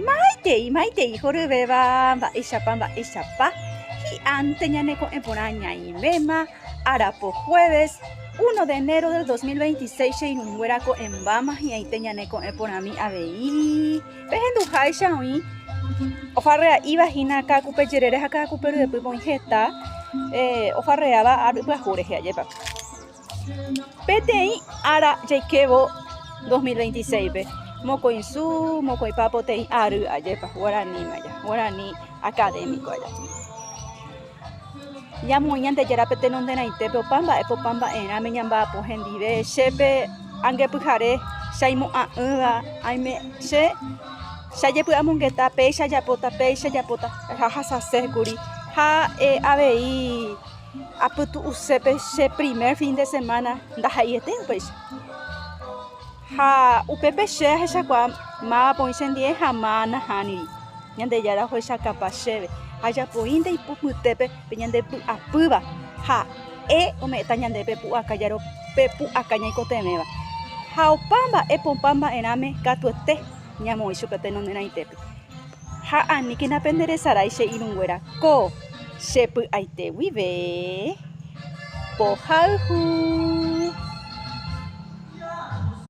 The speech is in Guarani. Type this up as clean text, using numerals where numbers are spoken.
Maitei, maitei horyvéva, mba'éichapa, mba'éichapa, hi'ánte ñaneko'ẽ porã ñaiméma, arapo jueves, uno de enero del 2026 che irũnguéra ko'ẽmbáma hi'ãite ñaneko'ẽ porãmi avei. Pehenduháicha oĩ ofarrea'íva hína Ka'akupe jerére ha Ka'akupe ryepýpe oĩ heta ofarreáva ary pyahu rehe, ajépa. Peteĩ ára jaikévo 2026-pe, mokõisu, mokõipa poteĩ ary, ajépa, guaraníma aja, guarani académico aja. Ñamoĩ Ñandejárape tenonderãitépe opa mba'épe opa mba'erãme ñamba'apo hendive, chépe angepyhare che aimo'ã'ỹva aime che che ajepy'amongeta péicha ajapóta péicha ajapóta ha ahasase kuri ha avei apytu'usépe che primer fin de semana ndaha'eiete upéicha ha upépe che ahechakuaa mávapa oĩ chendie ha máva nahániri. Ñandejára ohechakapa chéve ha japoínte ipypytépe pe ñande py'apýva ha'e ome'ẽta ñandéve pu'aka pe pu'aka ñaikotevẽva. Ha opa mba'e opa mba'erãme katuete ñamoĩ chupe tenonderãitépe. Ha aníkena penderesarái che irũnguéra ko che py'aite guive pohayhu.